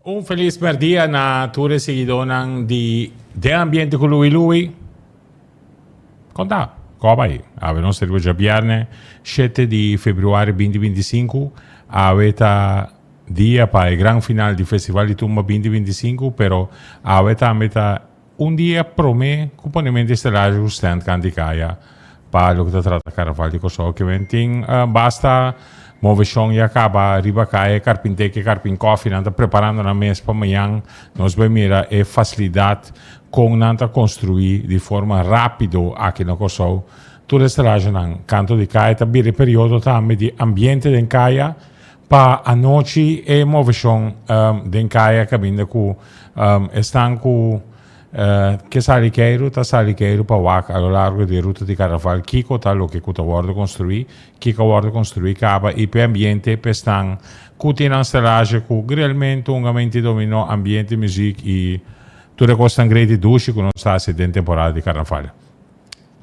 Un felis merdia na tur e siguidónan di Den Ambiente ku Louie Louie. Kon ta? Kon a bai? Awe nos ta riba djabièrnè shete di febrüari binti 25. Awe ta dia pa e gran final di Festival di Tumba 2025, pero awe tambe ta un dia promé ku ponementu estelage ku stand kant di kaya pa loke ta trata Karnaval di Kòrsou. Kimen tin basta moveshon ya kaba riba kaya, karpinté ke karpin kòfi nan ta preparando nan mes pa mañan nos bai mira e fasilidat kon nan ta konstruí di forma rápido aki na Kòrsou. Tur e stelagenan kantu di kaya ta bira e periodo tambe di ambiente den kaya pa anochi e moveshon den kaya kaminda ku esnan ku Ke sali keiru ta sali keiru pa wak a lo largo di e ruta di karnaval kiko ta loke ku ta wòrdu konstruí, kiko a wòrdu konstruí kaba i p'e ambiente p'e esnan ku tin nan stelage ku grelmentu, hungamenti dominó, ambiente, muzik i tur e kosnan great i dushi ku nos ta hasi den temporada di karnaval.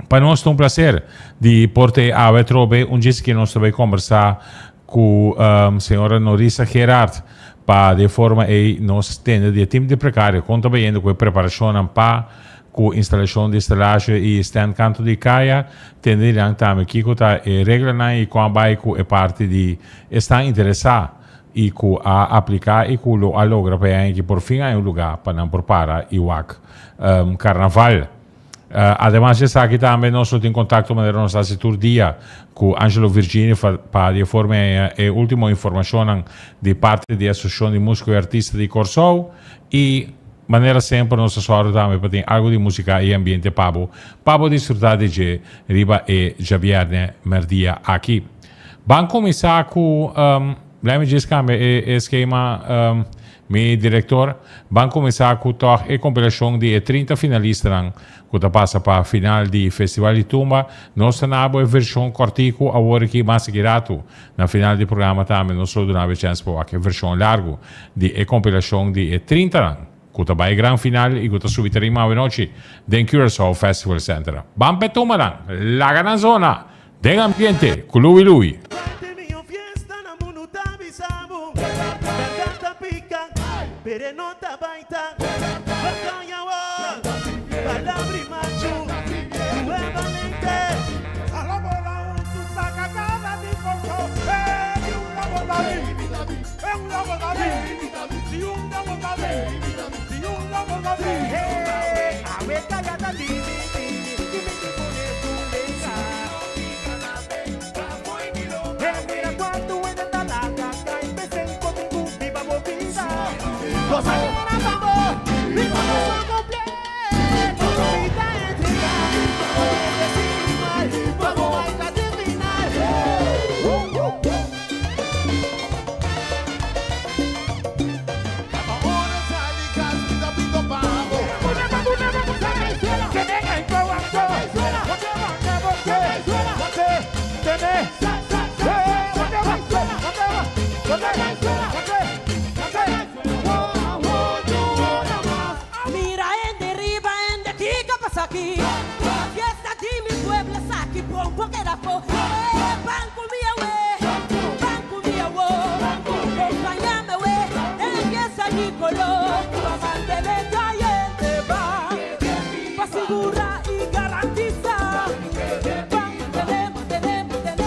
Pa nos ta un placer di por te awe atrobe un djis ki nos ta bay combersa cu señora Norisa Gerard pa di e forma ey nos tende di e team di precario con ta bayendo cu e preparacionnan pa cu instalacion di estelage y stand canto di caya, tende di nan tambe kico ta e reglanan y con a bay cu e parti di esnan interesa y cu a aplica y cu lo a logra pa e aña aki por fin hay un lugar pa nan por para y wak carnaval. Ademas di esaki tambe nos lo tin contacto manera nos haci tur dia cu Angelo Virginio pa di e forma e e ultimo informacionnan di parti di Asociacion di Musico y Artista di Corsou y manera semper nos ta sòru tambe pa tin algo di musica y ambiente pa bo pa bo disfruta di dje riba e djabierne merdia aki. Ban cuminsa cu Let me just cambia e skema mi director. Ban cuminsa cu toch e compilacion di e 30 finalistanan cu ta pasa pa final di Festival di Tumba. Nos ta na bo e version cortico awor aki mas aki rato. Na final di programa tambe nos lo duna bo e chance pa wak e version largo di e compilacion di e 30 nan cu ta bay gran final y cu ta subi tarima awenochi den Curaçao Festival Center. Ban p'e tumbanan, laga nan zona! Den ambiente cu Louie Louie. Parti mi un fiesta na mundu ta bisa bo Berdad ta pica pero e no ta baita Bataya wor palabra y machu cu e balente. Hala bola huntu saca gana di Kòrsou Eh di unda bo ta bin Eh unda bo ta bin Di unda bo ta bin Di unda bo ta bin Eh awe kaya ta dimi dimi dimi di pone su lenga. Mira hende riba hende kiko pasa aki Fiesta di mi pueblo esaki bon por keda fo Eh ban ku mi awe ban ku mi awo Kompañame we den e fiesta di kolo Pa mantene kayente ban Pa sigura y garantisa Ban mantene mantene mantene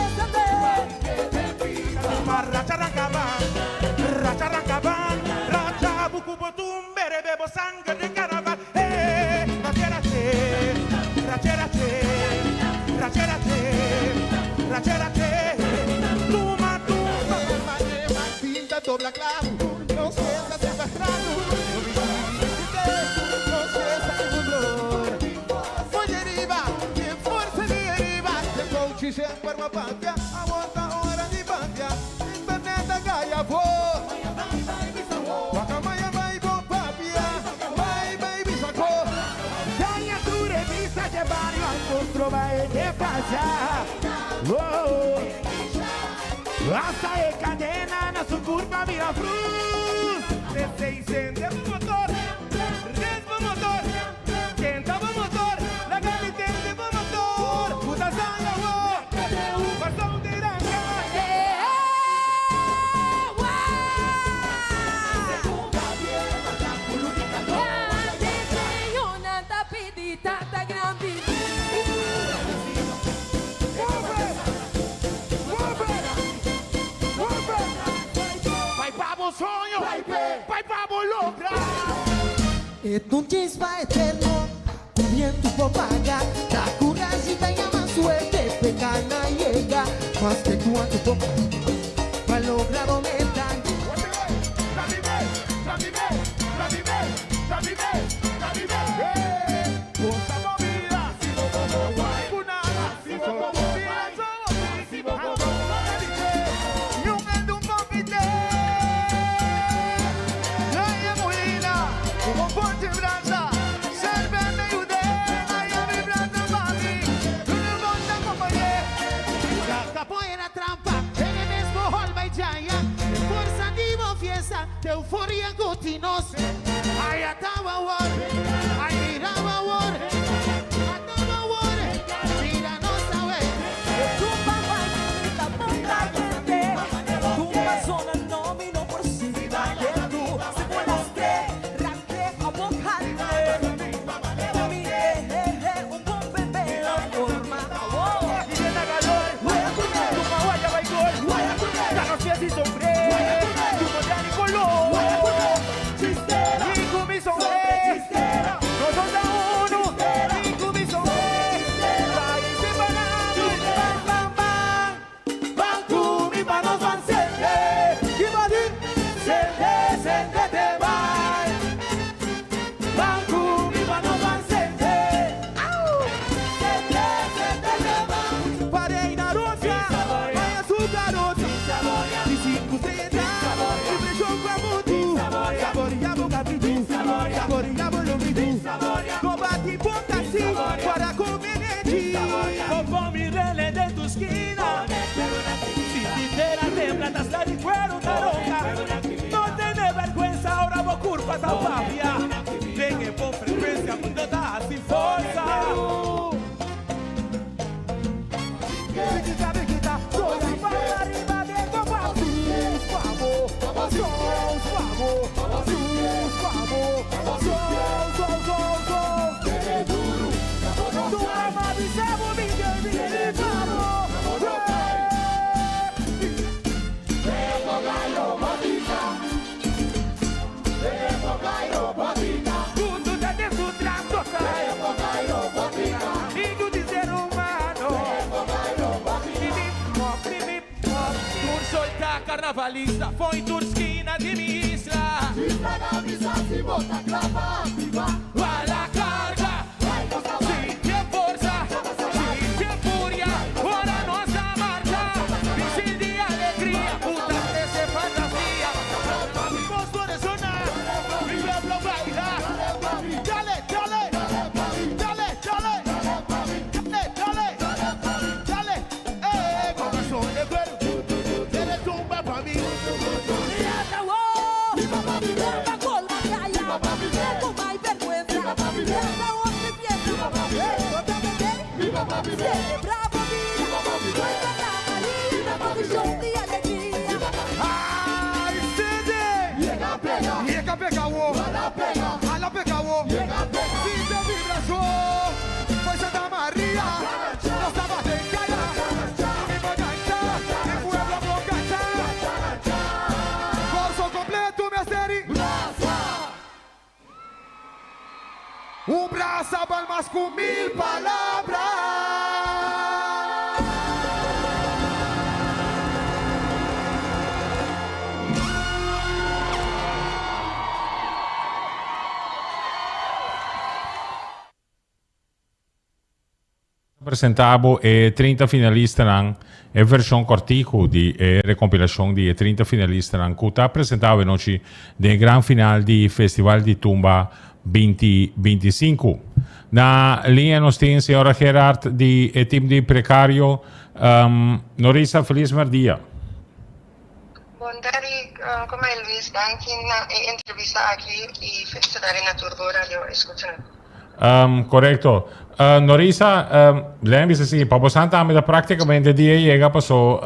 sende. bo logra. E ta un chispa eterno cu biento por paga Ta curashi ta yama suerte p'e cana yega Maske cuanto bo pa logra bo meta. Carnavalista, foi tur skina di mi isla. A la carga, sinti forsa, sinti furia, ora nos a marcha. Bisti di alegria, puta crece fantasia. Mi pueblo baila. Dale, dale, dale, dale, dale, dale, dale, eh, corazón de cuero, eres tumba pa' mí. Ay, sede. Llega pega wo. A la pega wo. Sinti vibracion. Foi Santa Maria. Nos tabata den caya. Mi bagancha. Mi pueblo bogacha. Corso completo, mi seri. Un brasa bal mas cu mil palabra. Presenta bo e 30 finalistanan, e version cortico di e recompilacion di e 30 finalistanan cu ta presenta anochi den gran final di Festival di Tumba 2025. Na liña nos tin señora Gerard di e team di Precario. Norisa, feliz merdia. Bon tardi, con Luis. Danki na e entrevista aki y felicidades na tur radio escucha. Correcto. Norisa, Len bisa si, pa boso tambe ta practicamente dia yega paso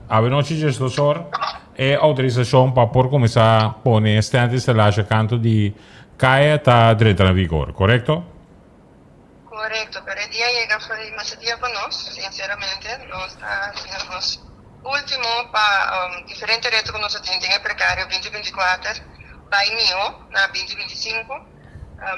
anochi 12 or e autorisacion pa por cuminsa pone stand instalatie canto di caya ta drenta na vigor, correcto? Correcto, pero e dia yega foi mas dia pa nos, sinceramente, nos ta haciendo nos ultimo pa diferente reto cu nos tin den e Precario 2024. bai mihó na 2025.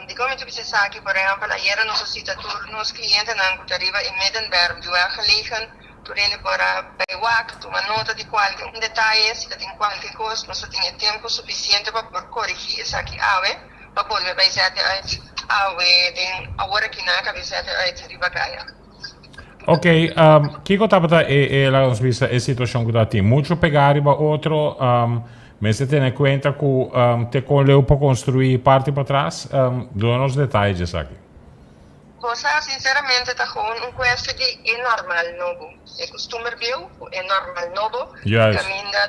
Dikon mi ta bisa esaki? Por ehèmpel, ayera nos a sita tur nos klientenan ku ta riba e middenberm di Welgelegen. Tur hende por a bai wak, tuma nota di kualke un detaye. Si ta tin kualke kos, nos ta tin e tempu sufisiente pa por korigí esaki awe, pa bolbe bai zète uit awe den awor aki nan a kabe zète uit riba kaya. Ok, kiko tabata e, e laga nos bisa e situashon ku ta tin? Muchu pegá riba otro, mester tene kuenta ku te kon leu por konstruí parti patras? Duna nos detaye dje esaki. Bo sa, sinceramente ta gewoon un cuestie di e normal nobo. E custumber bieu cu e normal nobo. Caminda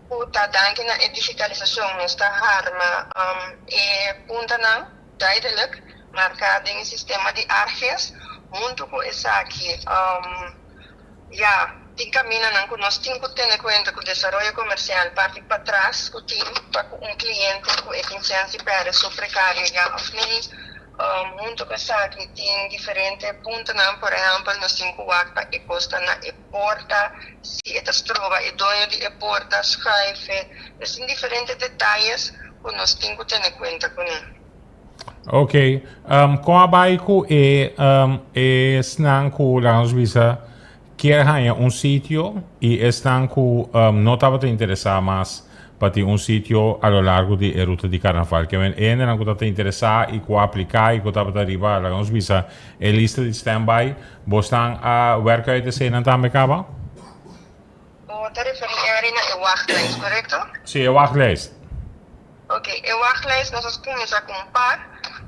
cu ta danki na e digitalisacion nos ta harma e puntanan duidelijk marca den e sistema di ARGIS. Hunto cu esaki ya tin camindanan cu nos tin cu tene cuenta cu desaroyo comercial parti patras cu tin pa cu un cliente cu e tin chens di perde su precario ya of nee. Hunto ku esaki tin diferente puntonan, por ehèmpel nos tin ku wak pa e kos ta na e porta, si e ta stroba e doño di e porta, schuif e. Nos tin diferente detayes ku nos tin ku tene kuenta kuné. Ok, kon a bai ku e esnan ku laga nos bisa kier haña un sitio i esnan ku no tabata interesá mas pa tin un sitio a lo largo di e ruta di karnaval. Ke men e hendenan ku tabata interesá i ku a apliká i ku tabata riba, laga nos bisa, e lista di standby, bosnan a wèrk uit eseinan tambe kaba? Bo ta referí Eri na e wachtlijst, korekto? Sí, e wachtlijst. Ok, e wachtlijst nos a kuminsá ku un par,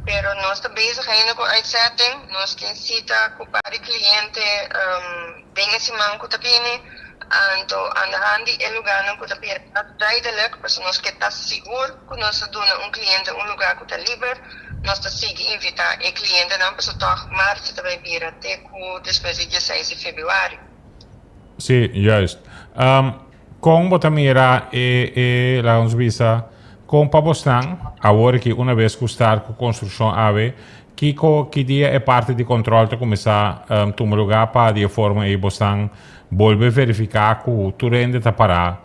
pero nos ta bezig ainda ku uitzetting. Nos tin sita ku par di kliente den e siman ku ta bini. Anto aan de hand di e lugánan ku ta bira duidelijk, pasobra nos ke ta sigur ku nos ta duna un kliente un lugá ku ta liber, nos ta sigui invitá e klientenan pasobra tòg marcha ta bai bira te ku despues di dieseis di febrüari. Sí, juist. Kon bo ta mira e e laga nos bisa kon pa bosnan awor aki una bes ku start ku konstrukshon awe kiko ki dia e parti di kontrol ta kuminsá tuma lugá pa di e forma ei bosnan bolbe verifiká ku tur hende ta pará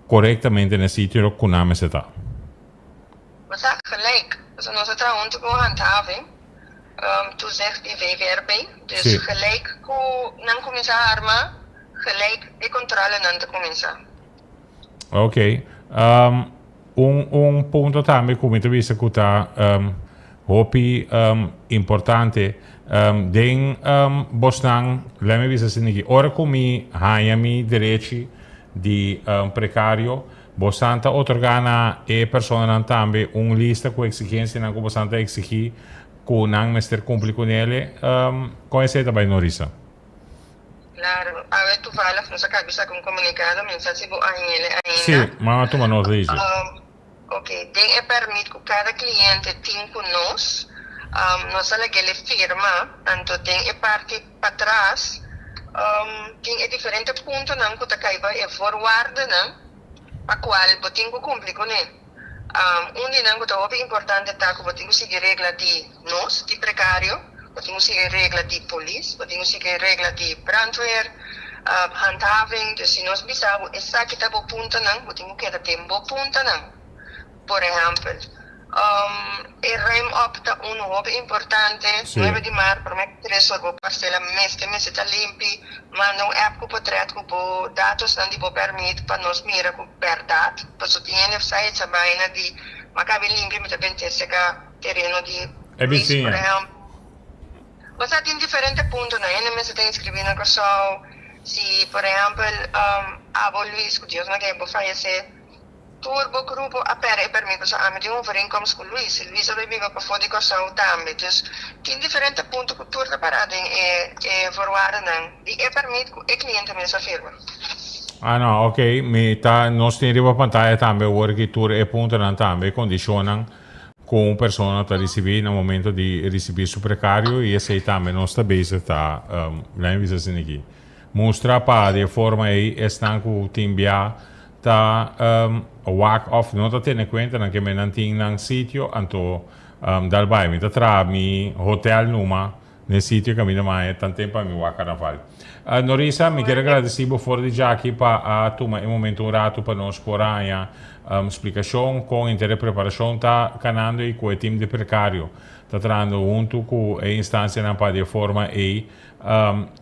korektamente na e sitio ku nan mester ta? Bo sa gelijk, pasobra nos a traha huntu ku handhaving, toezicht di VVRP, dus gelijk ku nan kuminsá arma, Gelijk e controlenan ta cuminsa. Ok. Un un punto tambe cu mi ta bisa cu ta hopi importante den bosnan, laat mi bisa asina aki, ora cu mi haña mi derechi di precario, bosnan ta otorga na e personanan tambe un lista cu exigencianan cu bosnan ta exigi cu nan mester cumpli cu nele. Con esey ta bay, Norisa? Claro, awe toevallig nos a cabi saca un comunicado, mi no sa si bo a hele ainda. Sí, mama tuma nota di dje. Ok, den e permit cu cada cliente tin cu nos, nos a lag'ele firma, anto den e parti patras tin e diferente puntonan cu ta cay bay e voorwaardenan pa cual bo tin cu cumpli cune. Un di nan cu ta hopi importante ta cu bo tin cu sigui regla di nos, di precario, bo tin cu sigui regla di polis, bo tin cu sigui regla di brandweer, handhaving. Dus si nos bisa bo esaki ta bo puntonan, bo tin cu keda den bo puntonan. Por ehempel, e ruim op ta uno hopi importante, nuebe di maart prome cu tres or bo parcela mester mester ta limpi, manda un app cu potret cu bo datosnan di bo permit pa nos mira cu berdad, pasobra tin hende sa echa baina di ma cabe limpia mi ta bente seca tereno di E Luis bisiña. por ehempel. Bo sa tin diferente puntonan, hende mester ta inscribi na Curaçao, si por ehempel abo Luis cu Dios no ke bo fayece, tur bo grupo a perde e permit pasobra ami tin un overeenkomst cu Luis, y Luis a bay biba pafo di Curaçao tambe, dus tin diferente punto cu tur ta para den e e voorwaardennan di e permit cu e cliente mes a firma. Ah no, ok, mi ta, nos tin riba pantaya tambe awor aki tur e puntonan tambe, e condicionnan cu un persona ta ricibi na momento di ricibi su precario y esey tambe nos ta bezig ta, laat mi bisa asina aki, mustra pa di e forma ey esnan cu tin bia ta wak of no ta tene cuenta nan ke men nan tin nan sitio anto dal bay mi ta traha mi hotel numa. n'e sitio kaminda maya tan tempo a mi wak karnaval. Norisa, mi kier a gradisí bo for di djaki pa a tuma e momento un ratu pa nos por haña splikashon kon henter e preparashon ta kanando i ku e tim di prekario ta trahando huntu ku e instansianan pa di e forma ei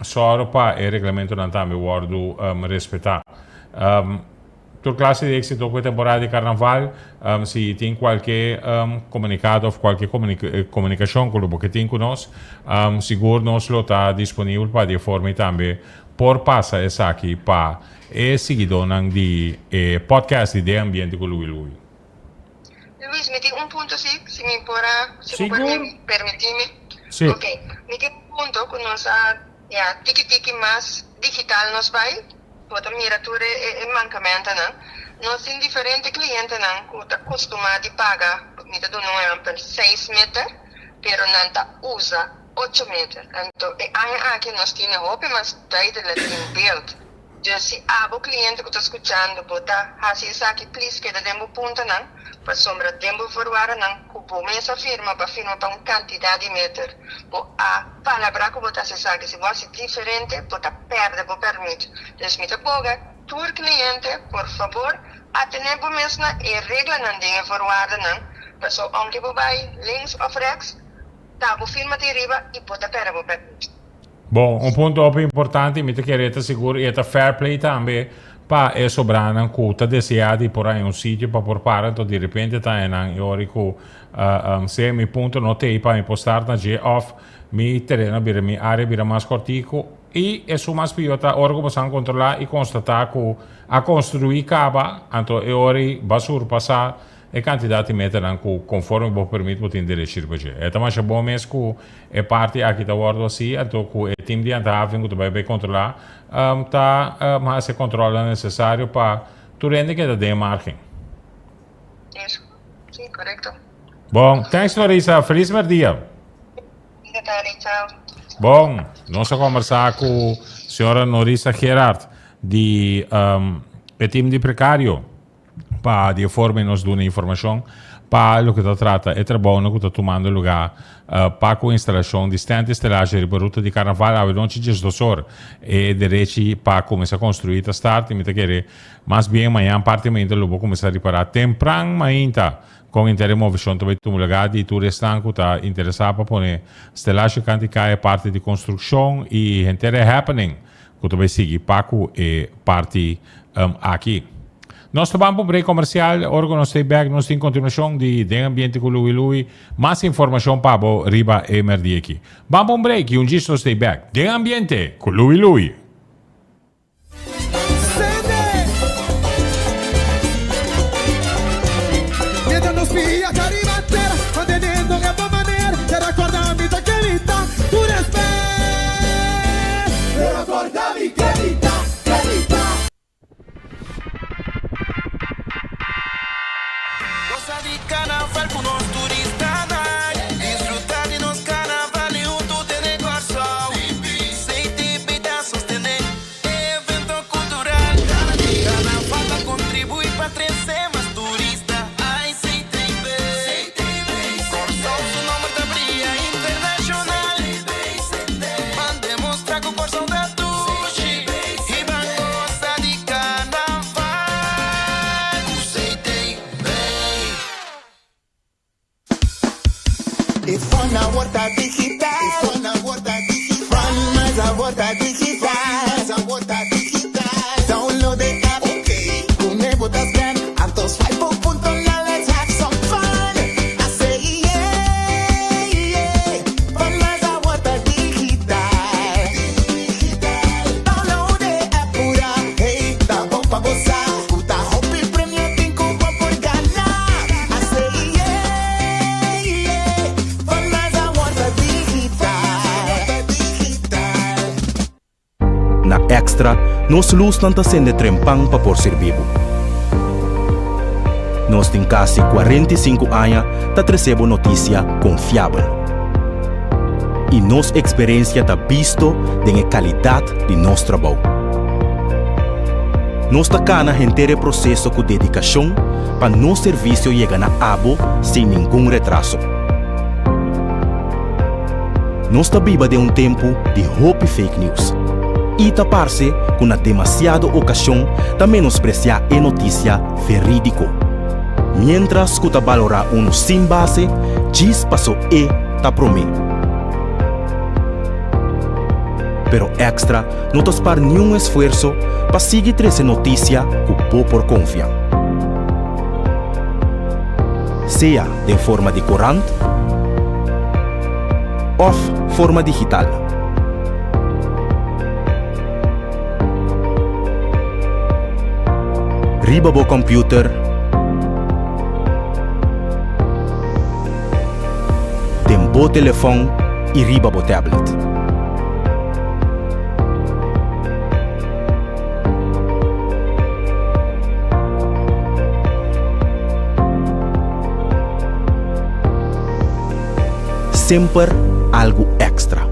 sòru pa e reglamentonan tambe wòrdu respetá. Tur klase di éksito ku e temporada di karnaval. Si tin kualke komunikado òf kualke komunikashon ku lo bo ke tin ku nos, sigur nos lo ta disponibel pa di e forma i tambe por pasa esaki pa e siguidónan di e podcast di Den Ambiente ku Louie Louie. Luis, mi tin un punto si, si mi por a, si bo por permití mi. Si. Ok, mi tin un punto ku nos a, ya, tiki tiki mas digital nos bai, Bo ta mira tur e mankamentonan. Nos tin diferente klientenan ku ta kustumá di paga, mi ta duna un ehèmpel, seis meter, pero nan ta usa ocho meter. Anto e aña aki nos tine hopi mas duidelijk in beeld. Dus si abo kliente ku ta skuchando bo ta hasi esaki, plis keda den bo puntonan, pasobra den bo voorwaardennan ku bo mes a firma, bo a firma pa un kantidat di meter. Bo a palabrá ku bo ta hasi esaki. Si bo hasi diferente, bo ta pèrdè bo pèrmit. Dus mi ta boga tur kliente, por fabor, atené bo mes na e reglanan den e voorwaardennan, paso ounke bo bai links òf rèks, ta bo firma tin riba i bo ta pèrdè bo pèrmit. Bon, un punto hopi importante i mi ta kere e ta sigur i e ta fair play tambe pa e sobranan ku ta deseá di por haña un sitio pa por para, anto di repente ta haña nan e ora ku sea mi punto no t'ei pa mi por start na dje òf mi tereno bira mi área bira mas kòrtiku i esun mas pió ta ora ku bo san kontrolá i konstatá ku a konstruí kaba anto e ora ei ba surpasá E kantidat di metanan ku konforme bo permit bo tin derechi riba dje. E ta masha bon mes ku e parti aki ta wòrdu hasi, anto ku e tim di handhaving ku ta bai bai kontrolá ta hasi e kòntròlnan nesesario pa tur hende keda den e margen. Eso, si, korekto. Bon, thanks Norisa, felis merdia. Linda tardi, chao. Bon, nos a kombersá ku señora Norisa Gerard di e tim di prekario. Pa di e forma nos duna informashon pa loke ta trata e trabounan ku ta tumando lugá pa ku instalashon di stènt di stelazje riba ruta di Karnaval awe nochi diesdos or. E derechi pa kuminsá konstruí ta start i mi ta kere mas bien mañan parti mainta lo bo kuminsá ripará tempran mainta kon henter e moveshon ta bai tuma lugá di tur esnan ku ta interesá pa pone stelazje kanti kaya parti di konstrukshon i henter e happening ku ta bai sigui pa ku e parti aki. Nos ta ban pa un break komersial, ora ku nos stay bek nos tin kontinuashon di Den Ambiente ku Louie Louie, mas informashon pa bo riba e merdie aki. Ban pa un break i un djis nos stay bek. Den Ambiente ku Louie Louie. Gosa di carnaval cu nos turistanan. Disfruta di nos carnaval y hunto tene Corsou. CTB ta sostene e evento cultural. Carnaval ta contribui pa trece mas turista. Ay CTB. Corsou su nomber ta bria internacional. Ban demostra cu Corsou ta dushi. Y ban gosa di carnaval cu CTB. E fon awor ta digital. E fon awor ta digital. Fun mas awor ta digital. Mas awor ta digital. Download e app. Okay. Pone bo ta scan. Anto swipe bo punto na let's have some fun. I say yeah, yeah. Fun mas awor ta digital. Digital. Download e app pura. Hey, ta bon pa bo sa. Ku ta hopi premio tin ku bo por gana. I say yeah, yeah. Fun mas awor ta digital. Digital. Na Extra, nos lusnan ta sende trempan pa por sirbi bo. Nos tin kasi 45 aña ta trese bo notisia konfiabel. I nos eksperensia ta bisto den e kalidat di nos trabou. Nos ta kana henter e proseso ku dedikashon pa nos servisio yega na abo sin ningun retraso. Nos ta biba den un tempu di hopi fake news. I ta parse ku na demasiado okashon ta menospresiá e notisia verídiko. Miéntras ku ta balorá unu sin base djis paso e ta promé. Pero Extra no ta spar niun esfuerso pa sigui trese notisia ku bo por konfia. Sea den forma di korant òf forma digital. Riba bo kòmpiuter, den bo telefòn i riba bo tablet. Semper algu èkstra.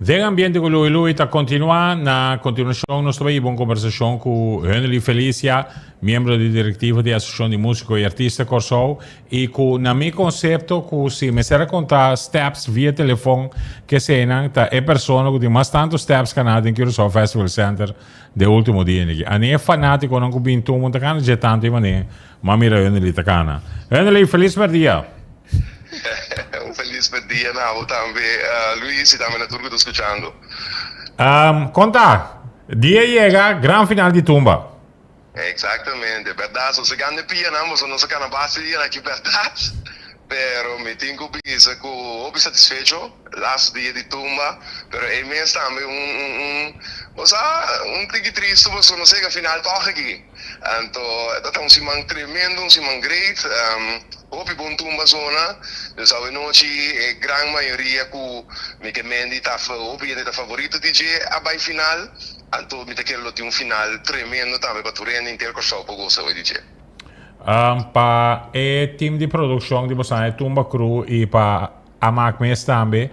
Den ambiente ku Louie Louie ta kontinuá. Na kontinuashon nos ta bai hiba un kombersashon ku Henry Felicia, miembro di direktiva di Asosiashon di Músiko i Artista Kòrsou i ku na mi konsepto ku si mester a konta steps via telefon kesenan ta e persona ku tin mas tantu steps kaná den Curaçao Festival Center den último dianan aki. Ani e fanátikonan ku bin tumba ta kana dje tantu i manera m'a mira Henry ta kana. Henry, felis mèrdia! Un felis dia na abo tambe, Luis, y tambe na tur cu ta scuchando. Con ta? Dia yega, gran final di tumba. Exactamente, berdad. So segando e pianan, boso no sa cana basta di aki, berdad. Pero mi tin cu bisa cu hopi satisfecho, laatste dia di tumba, pero e mes tambe un, un, un, bo sa, un tiki tristo pasobra no sega final toch aki. Anto e ta un siman tremendo, un siman great. Hopi bon tumba zona. Dus awenochi e gran mayoria ku mi ke mendi ta hopi hende ta favorito di dje a bai final. Anto mi ta kere lo tin un final tremendo tambe pa tur hende henter Kòrsou por gosa hoy di dje. Pa e team di produkshon di bosan e Tumba Crew i pa Amak mes tambe,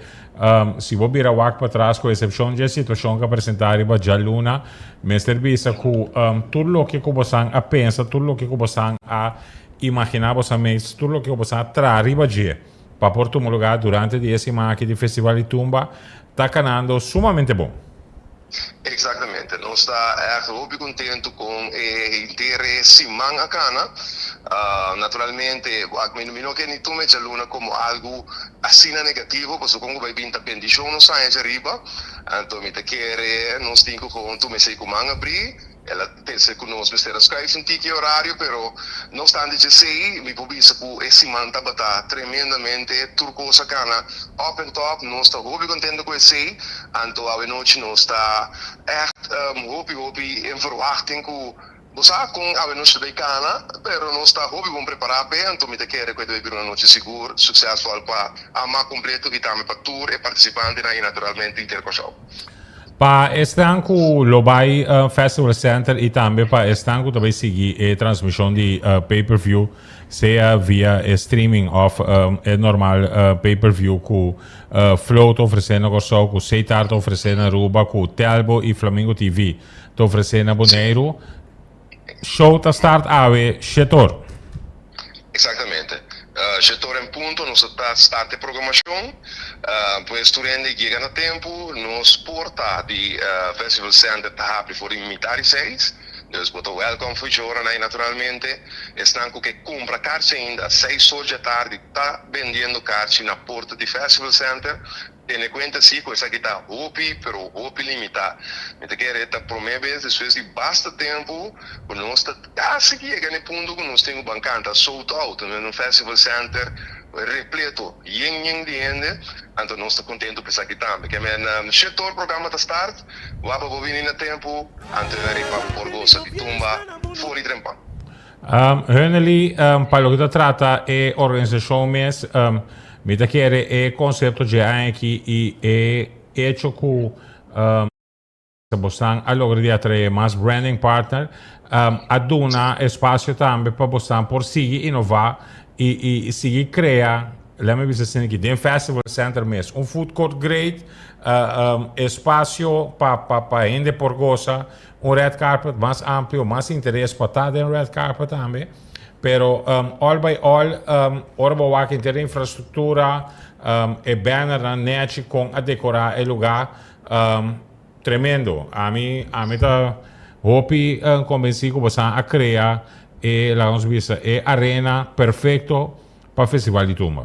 si bo bira wak patras ku esepshon dje situashon ku a presentá riba djaluna, mester bisa ku tur loke ku bosan a pensa, tur loke ku bosan a imaginá bosan mes, tur loke ku bosan a traha riba dje pa por tuma lugá durante di e siman aki di Festival di Tumba ta kanando sumamente bon. Exactamente. Nos ta echt hopi contento con e henter e siman a cana. Naturalmente, wak, mi no ke ni tuma e djaluna como algo asina negativo, pasobra con cu bay bin ta bendicion nos haña djariba. Anto mi ta kere nos tin cu gewoon tuma esey cu man abri. El a pensa cu nos mester a schuif un tiki e horario, pero no obstante djesey, mi por bisa cu e siman tabata tremendamente, tur cos a cana up and top, nos ta hopi contento cu esey, anto awe nochi nos ta echt hopi hopi en verwachting cu bo sa con awe nochi ta bay cana, pero nos ta hopi bon prepara p'e, anto mi ta kere cu e ta bay bira un anochi sigur succesvol pa ama completo y tambe pa tur e participantenan y naturalmente Inter Corsou. Pa esnan ku lo bai Festival Center i tambe pa esnan ku ta bai sigui e transmishon di pay per view, sea via e streaming òf e normal pay per view ku Flow ta ofresé na Kòrsou, ku Setar ta ofresé na Aruba, ku Telbo i Flamingo TV ta ofresé na Boneiru. Show ta start awe shetor. Exactamente. Shetor en punto nos ta start e programacion. Pues tur hende yega na tempo. Nos porta di Festival Center ta habri for di mitar di seis. Dus bo ta welcome for dje oranan y naturalmente esnan cu ke cumpra karchi ainda seis or dje tardi ta bendiendo karchi na porta di Festival Center. Tene kuenta si ku esaki ta hopi pero hopi limitá. Mi ta kere ta promé bes despues di basta tempu ku nos ta kasi ki yega na e punto ku nos tin ku ban kanta sold out na un festival center repleto yen yen di hende, anto nos ta kontentu pa esaki tambe. Ke men shetor programa ta start, wak pa bo bini na tempu, anto e wèri pa bo por gosa di tumba for di trempan. Hunnely, pa loke ta trata e organisashon mes, mi ta kere e konsepto dje aña aki i e echo ku bosnan a logra di atrae mas branding partner, a duna espasio tambe pa bosnan por sigui inová. i i sigui krea, lèt mi bisa asina aki, den Festival Center mes, un food court great, espasio pa pa pa hende por gosa, un red carpet mas amplio, mas interes pa ta den red carpet tambe. Pero all by all, ora bo wak henter e infrastruktura, e bannernan nechi kon a dekorá e lugá, Tremendo. Ami ami ta hopi konbensí ku bosan a krea e, laga nos bisa, e arena perfekto pa Festival di Tumba.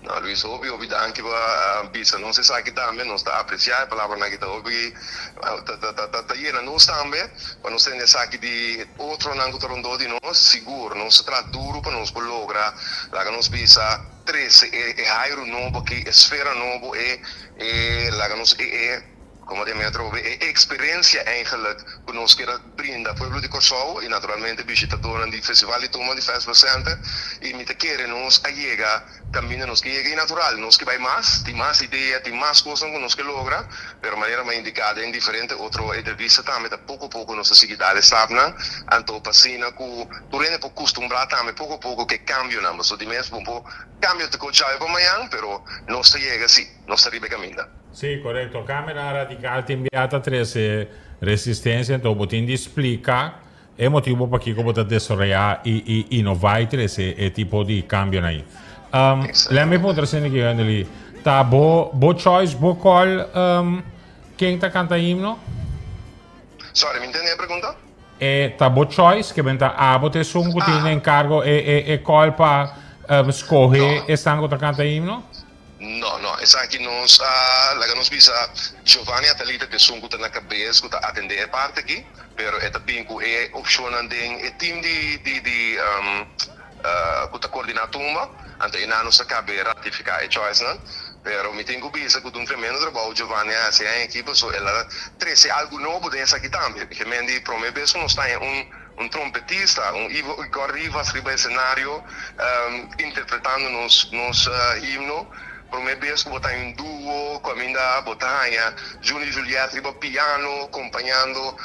No, Luis, hopi hopi danki pa bisa nos esaki tambe. Nos ta apresiá e palabranan aki ta hopi ta ta ta ta yena nos tambe pa nos tende esaki di otronan ku ta rondó di nos. Sigur nos ta traha duru pa nos por logra, laga nos bisa, trese e e hairu nobo aki, e sfera nobo, e E laga nos e e, como di atrobe, e experiencia eigenlijk cu nos kier a brinda pueblo di Corsou y naturalmente bishitadornan di Festival di Tumba di Festival Center y mi ta kere nos a yega caminda nos ke yega y natural nos ke bay mas, tin mas idea, tin mas cosnan cu nos ke logra, pero manera mi a indica den diferente otro entrevista tambe ta poco poco nos ta sigui dal e stapnan anto pa asina cu tur hende por custumbra tambe poco poco cu e cambionan pasobra di mes bo por Cambio ta con chave pa mañan, pero nos ta yega si, nos ta riba e caminda. Sí, corecto. Cambionan radical tin bia ta trece resistencia, enton bo tin di splica e motibo pakico bo ta desaroya y y inova y trece e tipo di cambionan ayi. Um, let me puntra asina aki, Wendely, ta bo bo choice, bo call um, ken ta canta himno? Sorry, mi ntende e pregunta? E ta bo choice, ke ben ta abo ta esun ku tin enkargo e e e call pa skohe esnan ku ta kanta himno? No, no, esaki nos a laga nos bisa Giovanni Atalita ta esun ku ta na kabes ku ta atende e parti aki, pero e ta bin ku e opshonnan den e team di di di ku ta koordiná tumba, anto einan nos ta kabe ratifiká e choicenan. Pero mi tin ku bisa ku ta un tremendo trabou Giovanni a hasi aña aki pasobra el a trese algu nobo den esaki tambe. Ke men di promé bes ku nos taña un un trompetista, un Ivo Igor Rivas riba esenario interpretando nos nos himno. Promé bes ku bo taña un duo kaminda bo ta haña Juni Juliet riba piano kompañando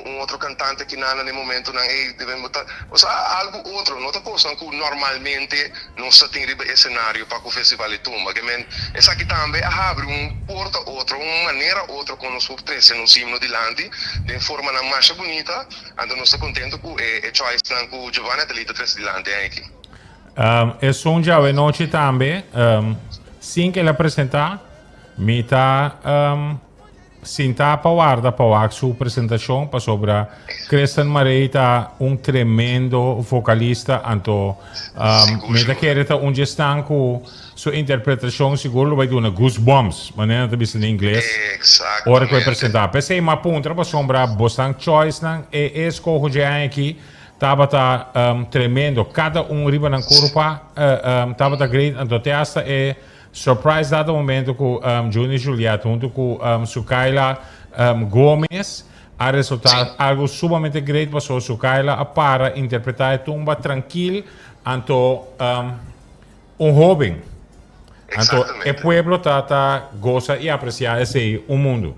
un otro kantante kinan na e momentonan ei deben bo ta osea algu otro no ta kosnan ku normalmente nos ta tin riba esenario pa ku Festival di Tumba ke men esaki tambe a habri un porta otro un manera otro kon nos por trese nos himno dilanti den formanan masha bunita anto nos ta kontento ku e choicenan ku Giovanni Adelita trese dilanti aki. Esun djawe nochi tambe sin ke el a presenta mi ta sinta pa warda pa wak su presentacion pasobra Kristen Marey ta un tremendo vocalista anto mi ta kere ta un djesnan ku su interpretacion sigur lo bai duna goosebumps manera nan ta bisa na ingles ora ku e presenta. P'esei mi a puntra pasobra bosnan choicenan e eskoho dje aña aki tabata tremendo kada un riba nan kurpa tabata great anto te hasta e Surprise dado momento cu Juni Juliet hunto cu Sukaila Gomez a resulta algo sumamente great pasobra Sukaila a para interpreta e tumba trankil anto un hoben anto e pueblo ta ta goza y aprecia esey un mundo.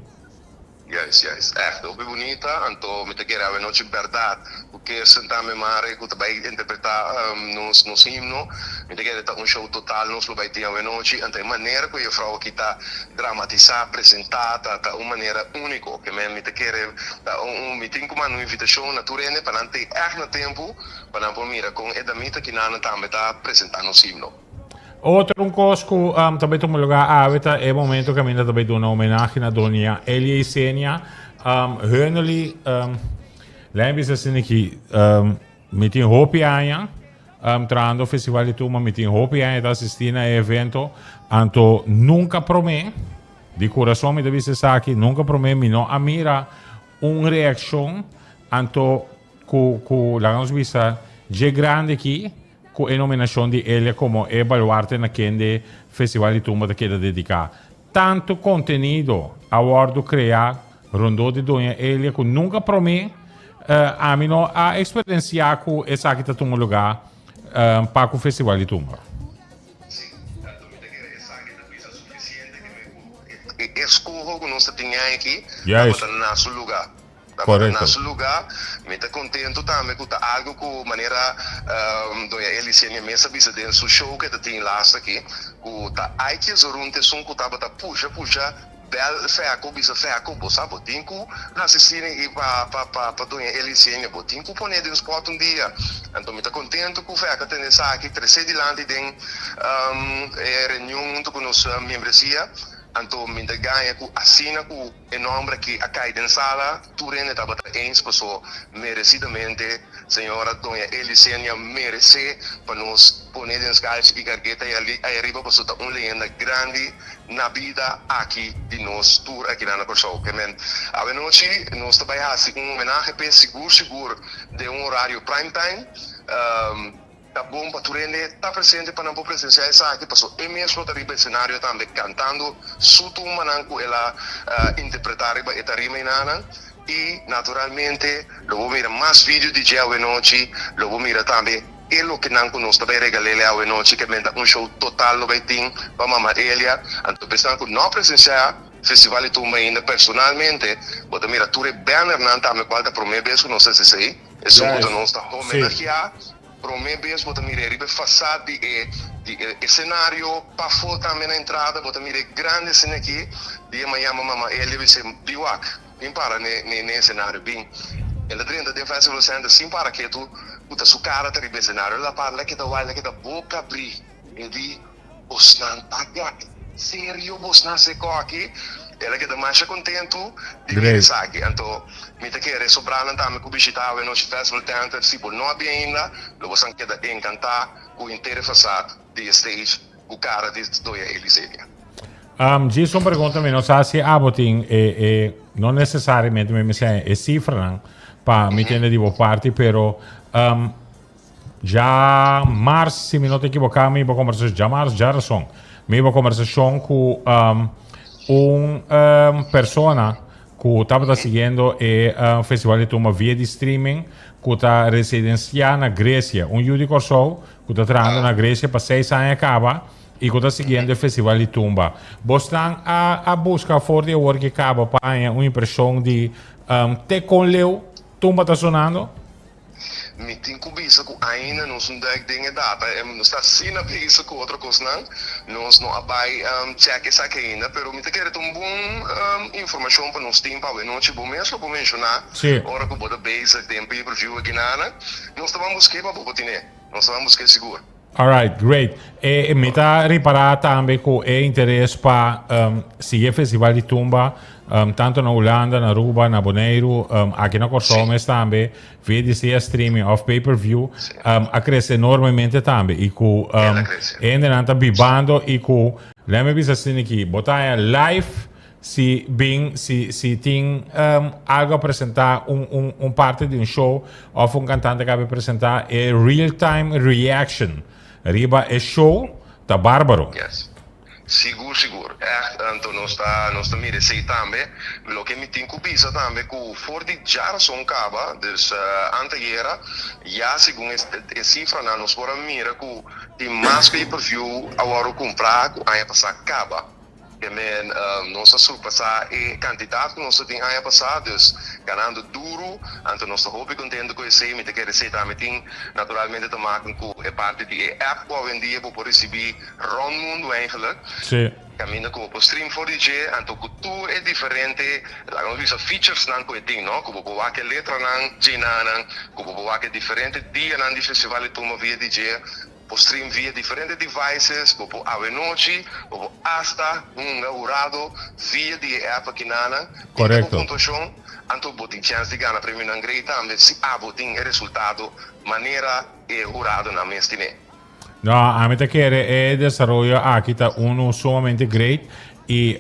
Juist, juist. Echt hopi bunita. Anto mi ta kere awe nochi berdad ku Kirsten tambe mare ku ta bai interpreta nos nos himno. Mi ta kere ta un show total nos lo bai tin awe nochi. Anto e manera ku e juffrouw aki ta dramatisa, presenta ta ta un manera uniko. Ke men mi ta kere ta un un mi tin ku manda un invitashon na tur hende pa nan tei echt na tempu pa nan por mira kon e damita kinanan tambe ta presenta nos himno. Otro un kos ku ta bai tuma lugá awe ta e momento kaminda ta bai duna homenahe na Doña Elia Isenia. Hunnerly, lei mi bisa asina aki, mi tin hopi aña trahando Festival di Tumba, mi tin hopi aña ta asistí na e evento, anto nunka promé, di kurason mi ta bisa esaki, nunka promé mi no a mira un reakshon anto ku ku laga nos bisa dje grandi aki, Ku e nominashon di Elia komo e baluarte na kende Festival di Tumba ta keda dediká. Tantu kontenido a wòrdu kreá rondó di Doña Elia ku nunka promé ami no a eksperensiá ku esaki ta tuma lugá pa ku Festival di Tumba. Sí, tantu mi ta kere esaki ta bisa sufisiente ke mi ku e eskoho ku nos ta tin aki tabata na su lugá. Tabata na su lugá. Mi ta kontentu tambe ku ta algu ku manera Doña Elisenia mes a bisa den su show ku e ta tin last aki, ku ta Ike Jesurun ta esun ku tabata pusha pusha bel Fèko bisa Fèko bo sa bo tin ku hasi asina i pa pa pa pa Doña Elisenia bo tin ku pone den spòt un dia. Anto mi ta kontentu ku Fèko a tene esaki tresé dilanti den e reunion huntu ku nos miembresia. Anto mi ta gaña ku asina ku e nòmber aki a kai den sala, tur hende tabata eens paso meresidamente señora Doña Elisenia meresé pa nos pone den skalchi i karg'é ta ei ariba paso ta un leyenda grandi na bida aki di nos tur akinan na Kòrsou. Ke men awenochi nos ta bai hasi un homenahe p'e sigur sigur den un orario prime time. Ta bon pa tur hende ta presente pa nan por presenciá esaki, paso e mes lo ta riba escenario tambe cantando su tumbanan cu el a interpretá riba e tarima enanan. Y naturalmente lo bo mira mas video di dje awenochi, lo bo mira tambe e lokenan cu nos ta bay regal'el awenochi, ke menta un show total lo bay tin pa Mama Elia. Anto p'esnan cu no a presenciá Festival di Tumba ainda personalmente, bo ta mira tur e bannernan tambe cual ta prome bes cu nos ta haci esey, esun cu ta nos ta homenageá. Promé bes bo ta mira e riba e fasad di e di e esenario, pafó tambe na entrada bo ta mira e grandi esena aki di e mañama mama Elia bis'é, Bin wak, bin para n'e n'e esenario, bin. El a drenta den Festival Center sin para ketu ku ta su kara ta riba esenario. El a para, el a keda wak, el a keda boka abrí. E di, Bosnan ta gana. Serio bosnan hasi e aki? El a keda masha kontentu di mira esaki. Anto mi ta kere sobranan tambe ku bishita awe nochi Festival Tenter. Si bo no a bin ainda, lo bosan keda enkantá ku henter e fasad di e stage ku kara di Doña Elisenia. Djis un pregunta, mi no sa si abo tin e e no nesesariamente mi mester e sifranan pa mi tende di bo parti, pero Djamars, si mi no ta ekiboká, mi bo kombersashon, djamars, djarason, mi bo kombersashon ku um, un um, persona ku tabata siguiendo e um, Festival di Tumba via di streaming, ku ta residensiá na Gresia, un yu di Kòrsou ku ta trahando na Gresia pa seis aña kaba i ku ta siguiendo e Festival di Tumba. Bosnan a, a buska for di awor ke kaba pa haña un impreshon di um, te kon leu tumba ta sonando? Mi tin ku bisa ku ainda nos no dek den e data. Nos ta asina bezig ku otro kosnan, nos no a bai chèk esaki ainda. Pero mi ta kere ta un bon informashon pa nos tin pa awenochi. Bo mes lo por menshoná ora ku bo ta bezig den pay per view akinana. Nos ta ban busk'é pa bo por tin'é. Nos ta ban busk'é sigur. Alright, great. E mi ta ripará tambe ku e interes pa sigui e Festival di Tumba tantu na Hulanda, na Aruba, na Boneiru, aki na Kòrsou mes tambe, via di sea streaming òf pay per view, a krese enormemente tambe. I ku e hendenan ta bibando i ku, lèt mi bisa asina aki, bo ta haña live Si bin, si, si tin um, algo a presenta, un, un, un parte di un show of un cantante que a presenta, e real time reaction riba e show ta bárbaro. Yes. Sigur, sigur. Echt, anto nos ta, nos ta mira esei tambe. Loke mi tin ku bisa tambe ku for di djarason kaba, dus anteayera, ya segun e, e sifranan nos por a mira ku tin mas pay per view a wòrdu kumprá ku aña pasá kaba. Ke men nos a surpasá e kantidat ku nos a tin aña pasá, dus ganando duru, anto nos ta hopi kontentu ku esei. Mi ta kere esei tambe tin naturalmente te maken ku e parti di e app ku awendia bo por risibí rònt mundu eigenlijk, kaminda ku bo por stream for di dje, anto ku tur e diferente, laga nos bisa featuresnan ku e tin, no, ku bo por wak e letranan djenanan, ku bo por wak e diferente dianan di festival di tumba via di dje. Por stream via diferente devices, bo por awe nochi, bo por hasta hunga hurado via di e app akinanan. Tin bo puntuashon, anto bo tin chèns di gana premionan grei tambe si abo tin e resultado manera e huradonan mes tine. No, ami ta kere e desaroyo aki ta unu sumamente great i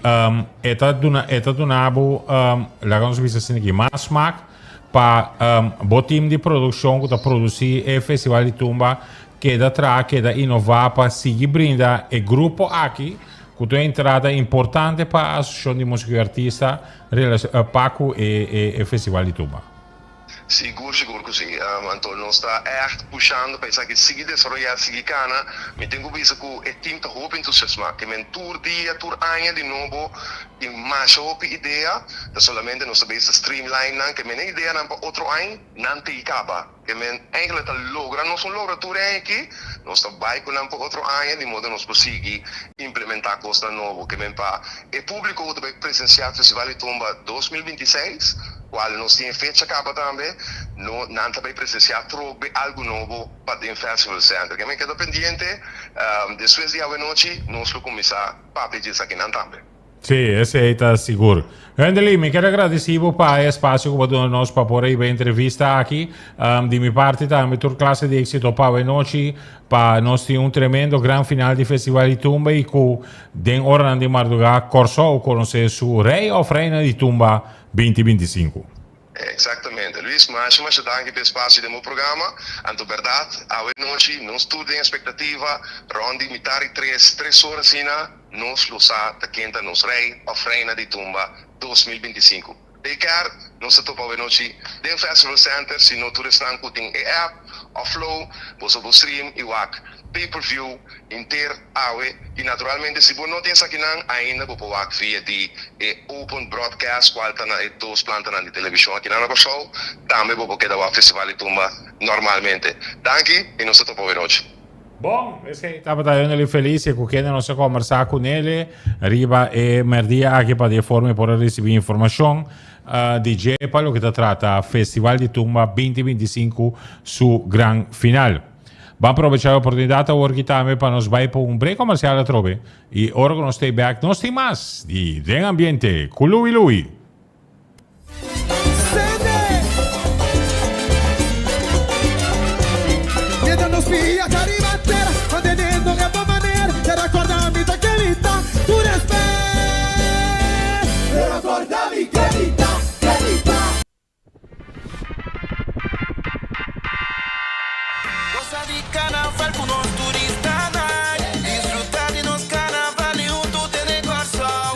e ta duna e ta duna bo laga nos bisa asina aki mas smak Pa bo team di produccion cu ta produci e Festival di Tumba keda traha, keda innova pa sigui brinda e grupo aki cu ta un entrada importante pa Asociacion di Musico y Artista pa cu e Festival di Tumba. Sigur sigur ku si. Anto nos ta ègt pushando pa esaki sigui desaroyá, sigui kana. Mi tin ku bisa ku e tim ta hopi entusiasmá. Ke men tur dia, tur aña di nobo tin masha hopi idea. Ta solamente nos ta bezig ta streamline nan. Ke men e ideanan pa otro añ nan tei kaba. Ke men eigenlijk ta logra, nos no logra tur e aña aki, nos ta bai ku nan pa otro aña di modo nos por sigui implementá kosnan nobo. Ke men pa e públiko ku ta bai presensiá Festival di Tumba 2026, Cual nos tin e fecha caba tambe, no nan ta bay presencia atrobe algo nobo pa den Festival Center. Ke men keda pendiente, despues di awenochi nos lo cuminsa papia dje esakinan tambe. Sí, esey ta sigur. Wendely, mi kier agradeci bo pa e espacio cu bo a duna nos pa por a hiba e entrevista aki. Di mi parti tambe tur clase di exito pa awenochi, pa nos tin un tremendo gran final di Festival di Tumba y cu den oranan di marduga Corsou conoce su rey of reina di tumba 2025. Exactamente. Luis, masha masha danki pa e espacio den bo programa. Anto berdad, awe nochi nos tur den expectativa, rond di mitar di tres, tres ora asina, nos lo sa ta ken ta nos rey of reina di tumba 2025. Take care, nos ta topa awe nochi den Festival Center, si no tur esnan cu tin e app of Flow, boso por stream y wak pay per view Inter awe y naturalmente si bo no tin esakinan ainda bo por wak via di e open broadcast cual ta na e dos plantanan di television akinan na Kòrsou. Tambe bo por keda wak Festival di Tumba normalmente. Danki y nos ta topa awe nochi. Bon, esei tabata Yonely Felicia cu kende nos a combersa cu nele riba e merdia aki pa di e forma e por a ricibi informacion di dje pa loke ta trata Festival di Tumba 2025 su gran final. Ban probecha e oportunidat awor ki tambe pa nos bai pa un break komersial atrobe i ora ku nos stay back nos tin mas di Den Ambiente ku Louie Louie. Mientras nos pia ta riba tera, manteniendo e bon manera, te recorda mi ta ken mi ta, tur respet. Te recorda mi ken mi ta, ken mi ta. Gosa di carnaval cu nos turistanan. Disfruta di nos carnaval y hunto tene Corsou.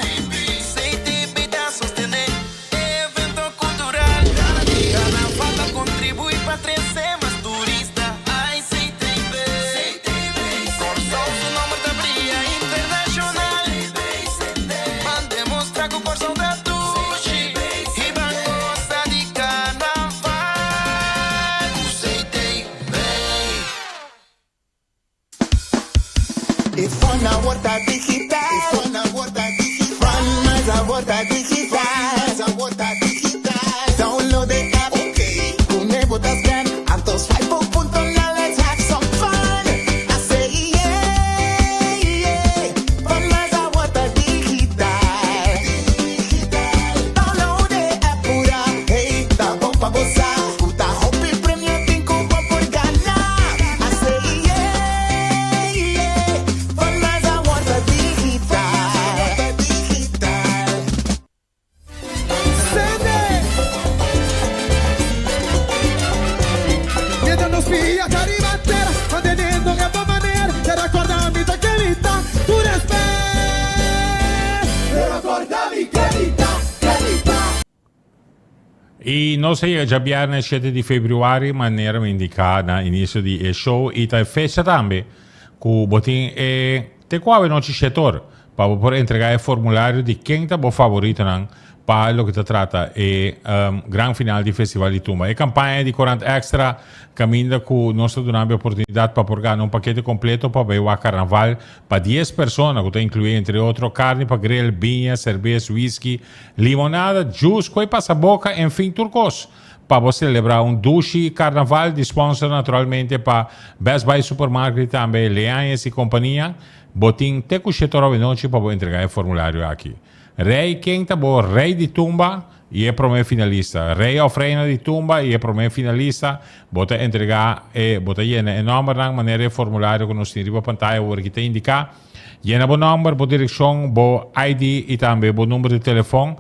CTB ta sostene e evento cultural. Carnaval ta contribui pa trece mas turista. Ay CTB. Corsou su nomber ta bria internacional. Ban demostra cu Corsou ta dushi. I ban gosa di karnaval ku CTB. E fon awor ta digital. E fon awor ta digital. Fun mas awor ta digital. Mas awor ta digital. Download e app. Okay. Pone bo ta scan. Anto swipe bo punto now let's have some fun. I say yeah yeah. Fun mas awor ta digital. Digital. Download e app pura. Hey, ta bon pa bo sa. Ku ta hopi premio tin ku bo por gana. I say yeah yeah. Fun mas awor ta digital. Digital. Sende! Mientras nos pia ta riba tera, manteniendo e bon manera, te recorda mi ta ken mi ta, tur respet. Te recorda mi ken mi ta, ken mi ta. I nos a yega djabièrnè shete di febrüari manera mi indiká na inisio di e show i ta e fecha tambe ku bo tin e te ku awe nochi shetor pa bo por entregá e formulario di ken ta bo favoritonan pa loke ta trata e gran final di Festival di Tumba. E kampaña di Korant Extra kaminda ku nos ta duna bo e oportunidat pa por gana un pakete kompleto pa bai wak karnaval pa dies persona ku ta inkluí entre otro karni pa grill, biña, serbes, whisky, Limonada, juice, koe pasa boka, enfin tur kos pa bo selebrá un dushi karnaval di sponsor naturalmente pa Best Buy Supermarket i tambe Leañez i kompania. Bo tin te ku shete ora awenochi pa bo entregá e formulario aki. Rei ken ta bo rei di tumba i e promé finalista. Rei òf reina di tumba i e promé finalista. Bo ta entregá e bo ta yena e nòmbernan manera e formulario ku nos tin riba pantaya awor aki ta indiká. Yena bo nòmber, bo direkshon, bo ID i tambe bo number di telefòn.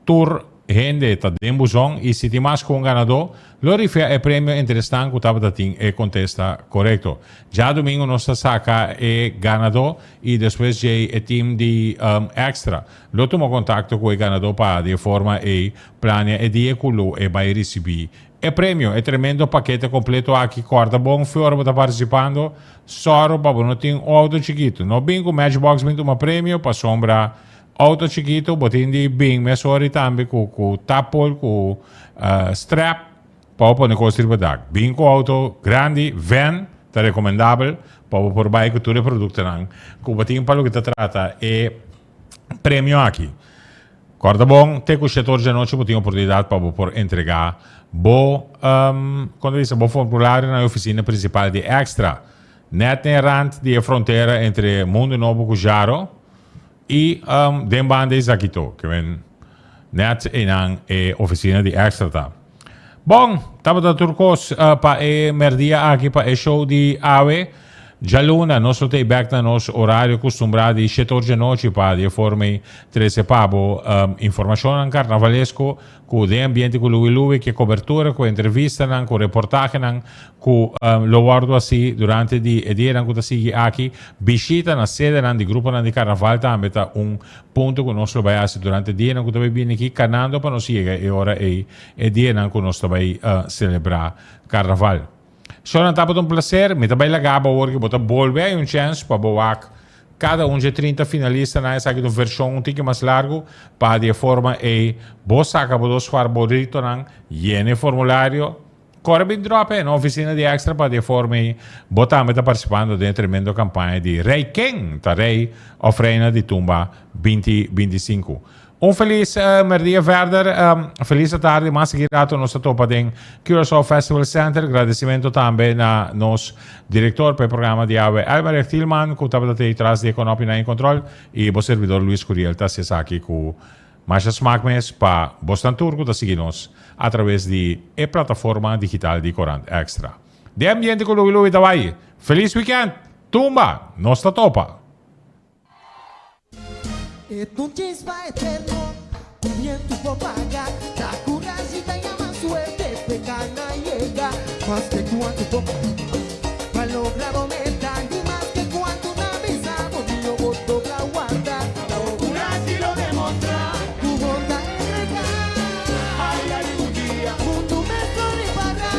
Tur hende ta den buzon i si tin mas ku un ganadó, lo rifia e premio entre esnan ku tabata tin e kontesta korekto. Djadumingu nos ta saka e ganadó i despues djei e tim di Extra lo tuma kontakto ku e ganadó pa di e forma ei plania e dia ku lo e bai risibí. E premio, e tremendo pakete kompleto aki. Kòrda bon fi ora bo ta partisipando, sòru pa bo no tin un outo chikitu. No bin ku matchbox bin tuma premio, pasobra outo chikitu bo tin di bin mesora i tambe ku ku tapol, ku strap pa bo pone kos riba dak. Bin ku outo grandi, van, ta rekomendabel pa bo por bai ku tur e produktonan ku bo tin pa loke ta trata e premio aki. Kòrda bon, te ku shetor djanochi bo tin oportunidat pa bo por entregá bo, kon ta bisa, bo formulario na e ofisina prinsipal di Extra, nèt na e rant di e frontera entre Mundu Nobo ku Jaro i den banda di Zakito, ke men nèt einan e ofisina di Extra ta. Bon, tabata tur kos pa e merdia aki pa e show di awe. Djaluna nos lo ta bek na nos orario kustumbrá di shete or djanochi pa di e forma ei trese pa bo informashonnan karnavalesko ku den ambiente ku Louie Louie ke kobertura, ku entrevistanan, ku reportahenan ku lo wòrdu hasi durante di e dianan ku ta sigui aki. Bishita na sedenan di gruponan di karnaval tambe ta un Punto ku nos lo bai hasi durante dianan ku ta bai bini aki kanando pa nos yega e ora ei, e dianan ku nos ta bai selebrá Karnaval. Shona, tabata un plaser. Mi ta bai laga bo awor ku bo ta bolbe hay un chèns pa bo wak kada un dje 30 finalistanan. Esaki ta un vershon un tiki mas largu pa di e forma ei bo saka bo dos farboritonan, yena e formulario. Kore bin drop e na oficina di Extra pa di e forma ei bo tambe ta participando den e tremendo campaña di Rey Ken ta Rey of Reina di Tumba 2025. Un feliz merdia verder, feliz atardi, mas sigui rato nos ta topa den Curaçao Festival Center. Gradecimento tambe na nos director pa e programa di awe Elmer Thielman cu tabata tey tras di e konopi na e control y bo servidor Luis Curiel ta haci esaki cu Masha smak mes pa bosnan tur ku ta sigui nos atraves di e plataforma digital di Korant Extra. Den ambiente ku Louie Louie ta bai. Felis weekend! Tumba! Nos ta topa! E ta un chispa eterno ku bientu por paga Ta kurashi ta yama suerte p'e kana yega Maske kuantu bo pa logra bo meta Ni maske kuantu nan bisa bo mihó bo dobla warda Ta bo kurashi lo demostrá ku bo ta entregá Ai algun dia mundu mes lo ripará.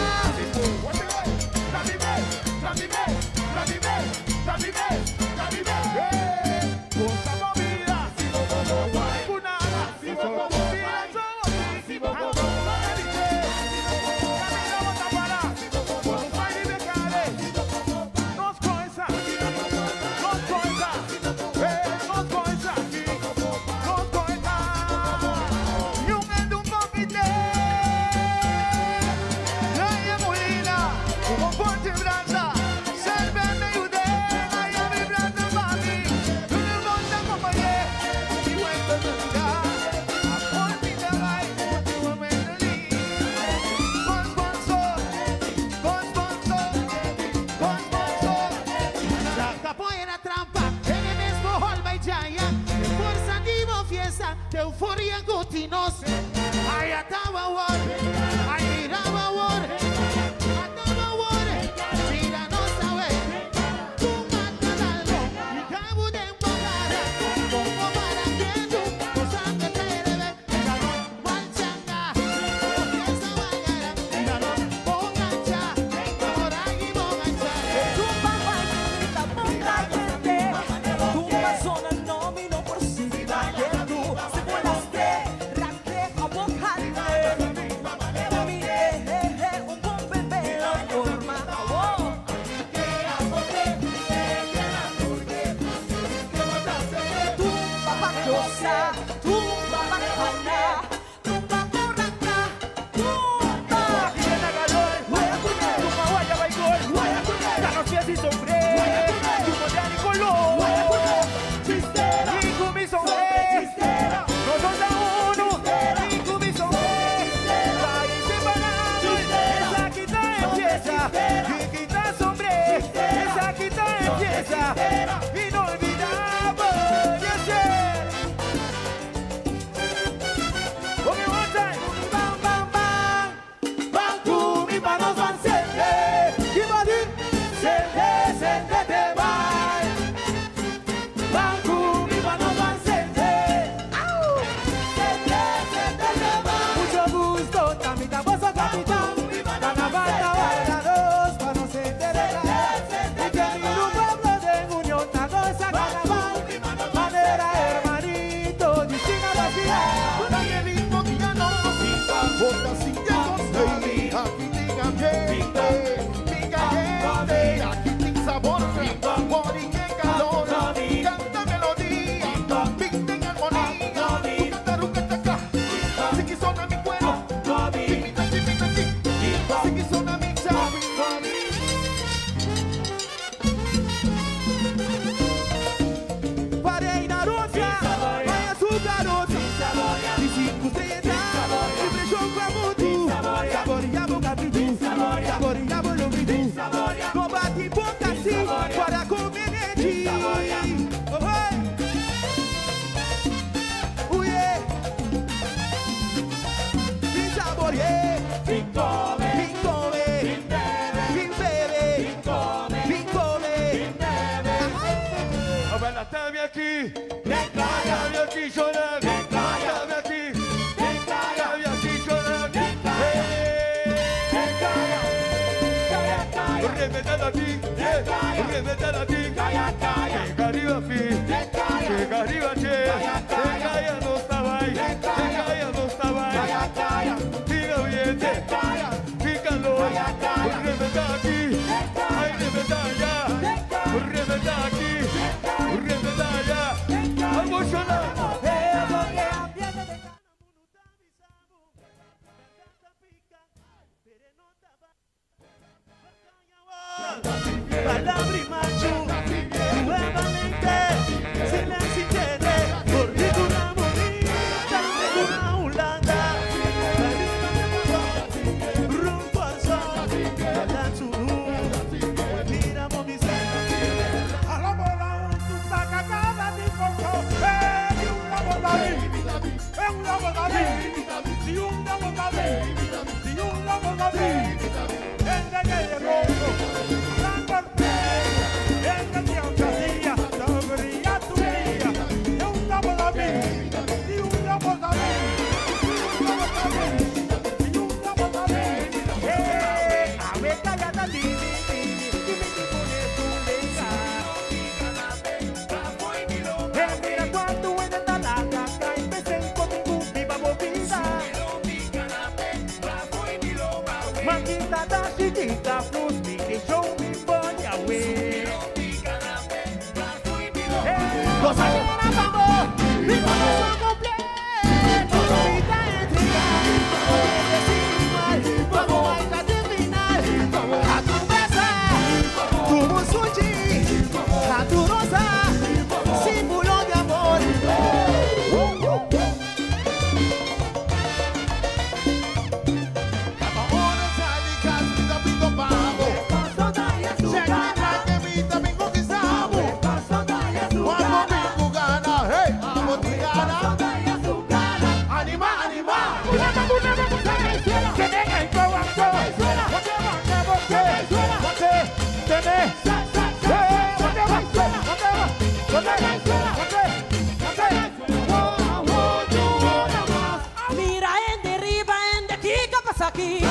Mira en riba en de kika pasa aquí. La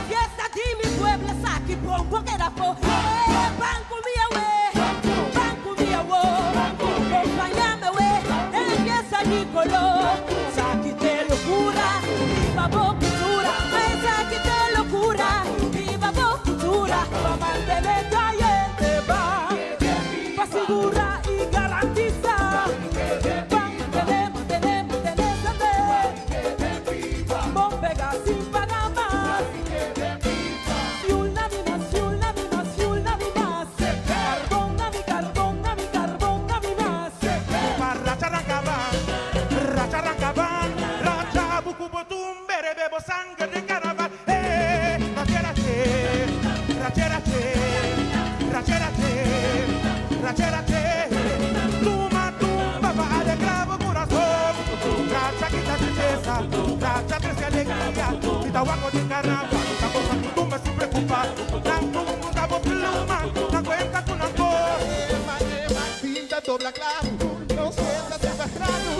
fiesta de mi pueblo es aquí, pompo que era po. Banco mía we, banco mía wo. Acompáñame we, en fiesta de color. Saki te locura, viva bo cultura. Saki te locura, viva bo cultura. Pa mantener caliente va, pa asegurar y garantizar. Pa mantener, mantener, mantener, mantener. Bon pega sin pagar más. Fuel Navi más, fuel Navi más, fuel Navi más. Carbón Navi, carbón Navi, carbón Navi más. Dobla claro, no sientas secuestrado,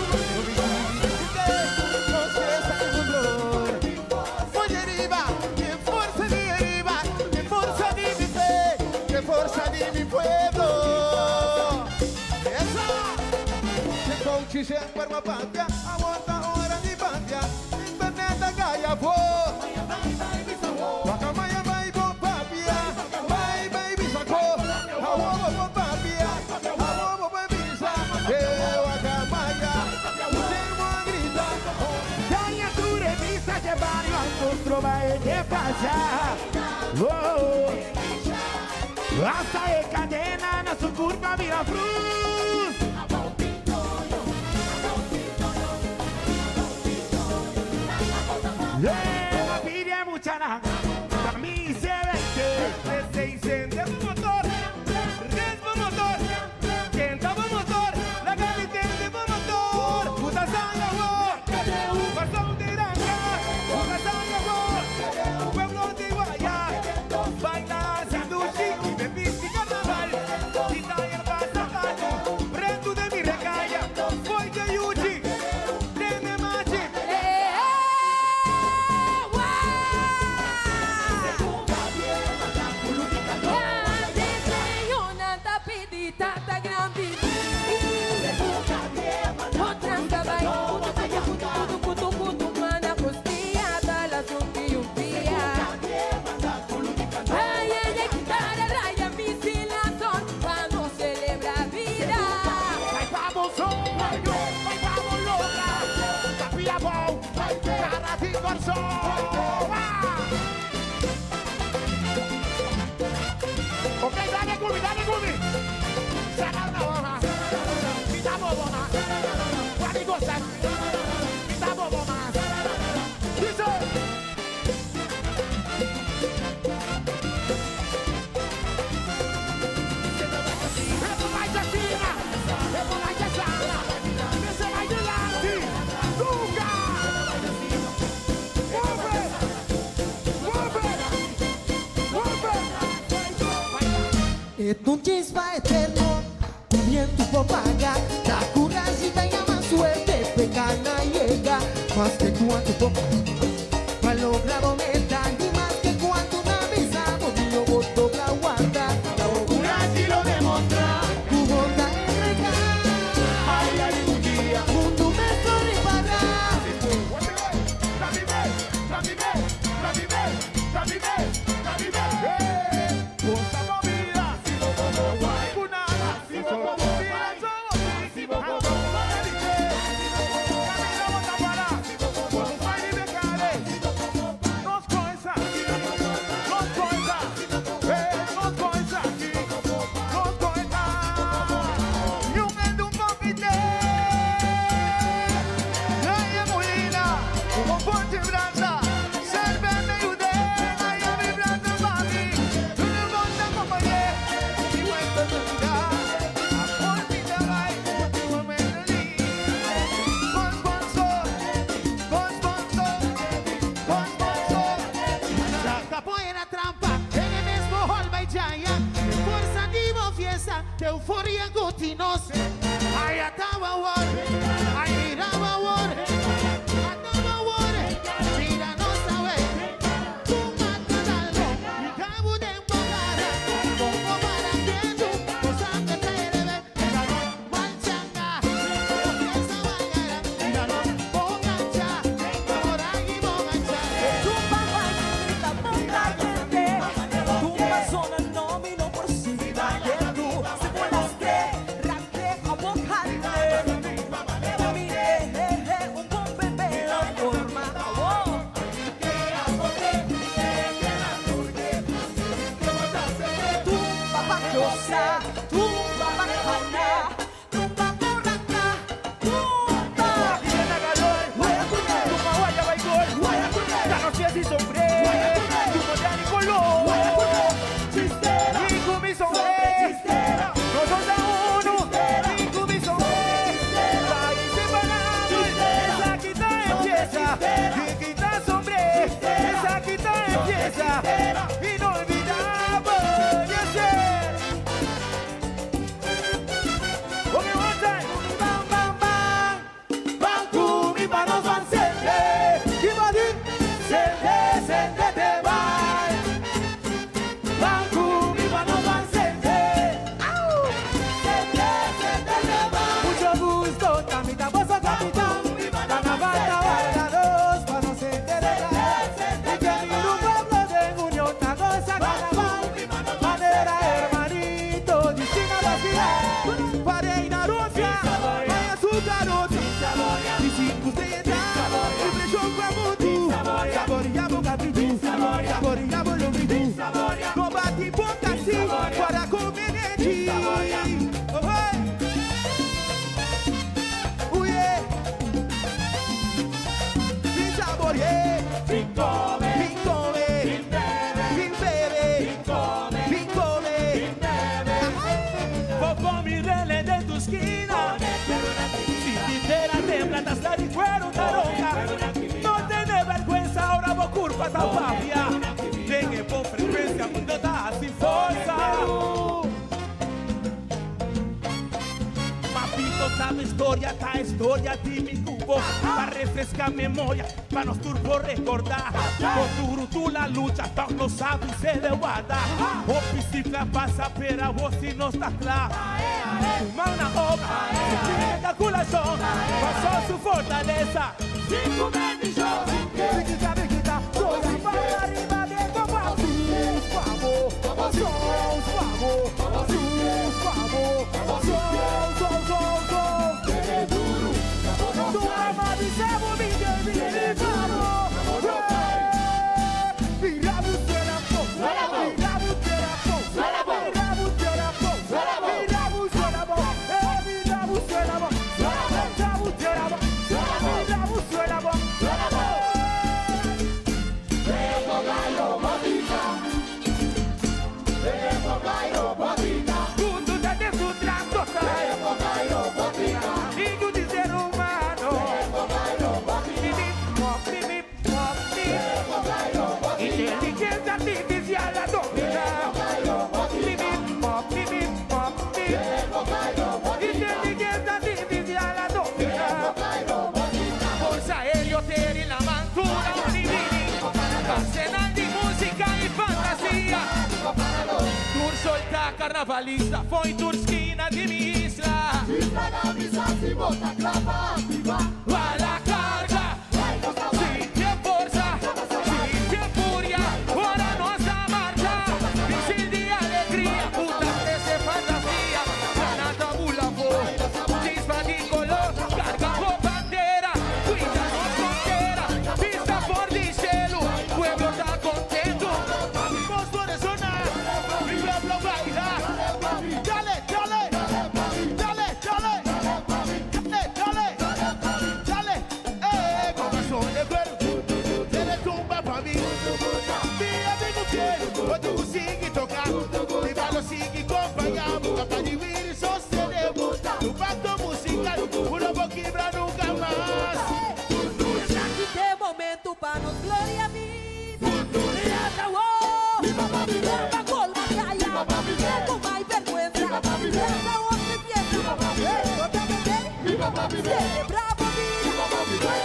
no sientas el dolor. Voy arriba, que fuerza de arriba, que fuerza de mi fe, que fuerza de mi pueblo. Esa, se coach se forma patria, aguanta hora de patria, internet calla po. Guacamaya vai bo papia, vai vai bisaco, awo bo papia, awo bo bisa, guacamaya, grita. Daña tu revista de barrio, trova e de pasa. Oh, hasta e cadena na su curva mira fruz. Yeah, pide mucha na, pa mí se vende. 600 motor, resbo motor, kenta motor, la caliente motor, puta sanga wo, pasó de ranga, puta sanga wo, pueblo de Guaya, baila sin duchi y bebiste carnaval, quita el pasapato, prendo de mi recaya, voy de pia bou, cara di Kòrsou. Ok, dale gumi, dale gumi. Mi ta bobo mas. Wak gosa. Mi ta bobo mas. Dice. Nunca! Move it! Move it! Move it! E un chispa eterno, cubriendo paga. La coraje llama suerte, pecana llega. Más que cuanto poco, pa lograr meta, ni más que cuanto una besamos, yo voto la guarda. La coraje lo demuestra, tu boca entrega. Ay, algún día, mundo me reparar. Saca la trampa en el mismo hall by Giant. Fuerza divo fiesta de euforia gutinos. Ay, ataba war. Ay, miraba war. Ataba war. Mira, no sabe. Tu mata algo. Mi cabo de empogara. Como para que tú. Cosa que te debe. Manchanga. Fiesta bailara. Míralo. Pongancha. Por ahí pongancha. Tumba zona no mi no por si Se volaste, raque a bocale. Mi un bom bebé la forma. Tumba pa cosa, tumba pa cana, tumba borraca, tumba. Tumba guaya baigol, y sombrero, tumba de color. Chistera, y mi sombrero, no son de uno, y mi sombrero, ahí separado, esa quita empieza, y quita sombrero, esa quita empieza, inolvidable, yes, yes. Okay, one time. Bam, bam, bam. Bam, mi pa nos van sende. Kibadi, sende, sende te van. Bam, mi pa nos van sende. Au. Sende, sende te van. Mucho gusto, tamita, vos sos capitán. Carnaval, dos, pa no sende Y que mi pueblo de unión, na goza carnaval. Manera hermanito, distinta la ciudad. Para Rusia, vaya su garota. E cinco estrellas, impressão pra mundo. Saboreamos capricho, saboreamos lo grito. No bate boca assim, para conveniente. Oh, hey. Uie. Vem saborear. Vem come, vem come, vem bebe, vem come, vem bebe. Poco mi rele de tu esquina. Si titera tembla, tas la di cuero taronga. No tiene vergüenza, ahora vos curva tan papia. Ten por frecuencia, mundo da sin fuerza. Papito, sabe historia, ta historia di mi cubo. Pa refrescar memoria, pa nos turbo recordar. Con duro tu la lucha, toc no sabe se le guarda. O bicicleta pasa, pero vos si no está claro. Humana obra, tiene calculación, pasó su fortaleza. Cinco bendiciones. Chiquita, chiquita, soy para arriba de Vamos, vamos, vamos, vamos, vamos, vamos. Tu ama dice Inteligencia artificial a domina. Inteligencia artificial a domina. Forza aéreo, tierra y la mantura univini. Arsenal de música y fantasía. Tur solta carnavalista, foi turskina de mi isla. Va la carga, sin fuerza, sin furia, ahora nos da marcha. Misil de alegría, puta crece fantasía. Granada bulafo, chispa de color, carga con bandera, cuídanos frontera, vista por di cielo, pueblo está contento. Vos por zona, mi pueblo baila. Dale, dale, dale, dale, dale, dale, dale. Corazón de cuero, te retumba pa' mí. Mi amigo fiel, cuando tú sigue tocar, mi malo sigue acompañando, capaz de vivir y sostener tu pacto musical, una boquibra nunca más. De momento pa nos gloria mi. Viva colma calla, con hay vergüenza. Celebramos vida,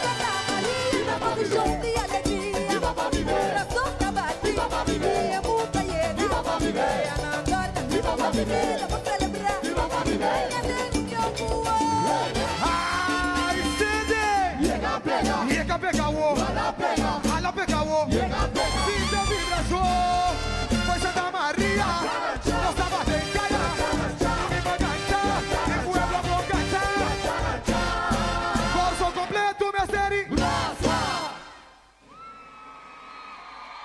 Santa María, posición de alegría. Corazón cabati, muta llena. Viva por celebrar. Ai, CD! Llega, pega! Llega, pega, wo! Ala, pega! Ala, pega, wo! Llega, pega! Sinta vibração! Foi Santa Maria! Nós tava em caia! Mi bagancha! Mi pueblo bocacha! Corso completo, minha série!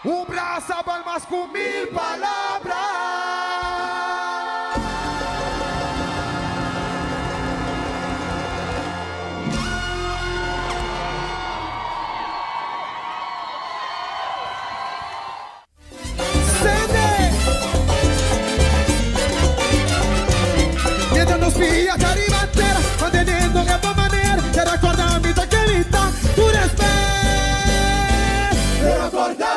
Um braça, palmas com mil palavras! Mientras nos pilla caribantera, manteniendo en manera, te recorda mi taquerita, tu respeto. Pero corta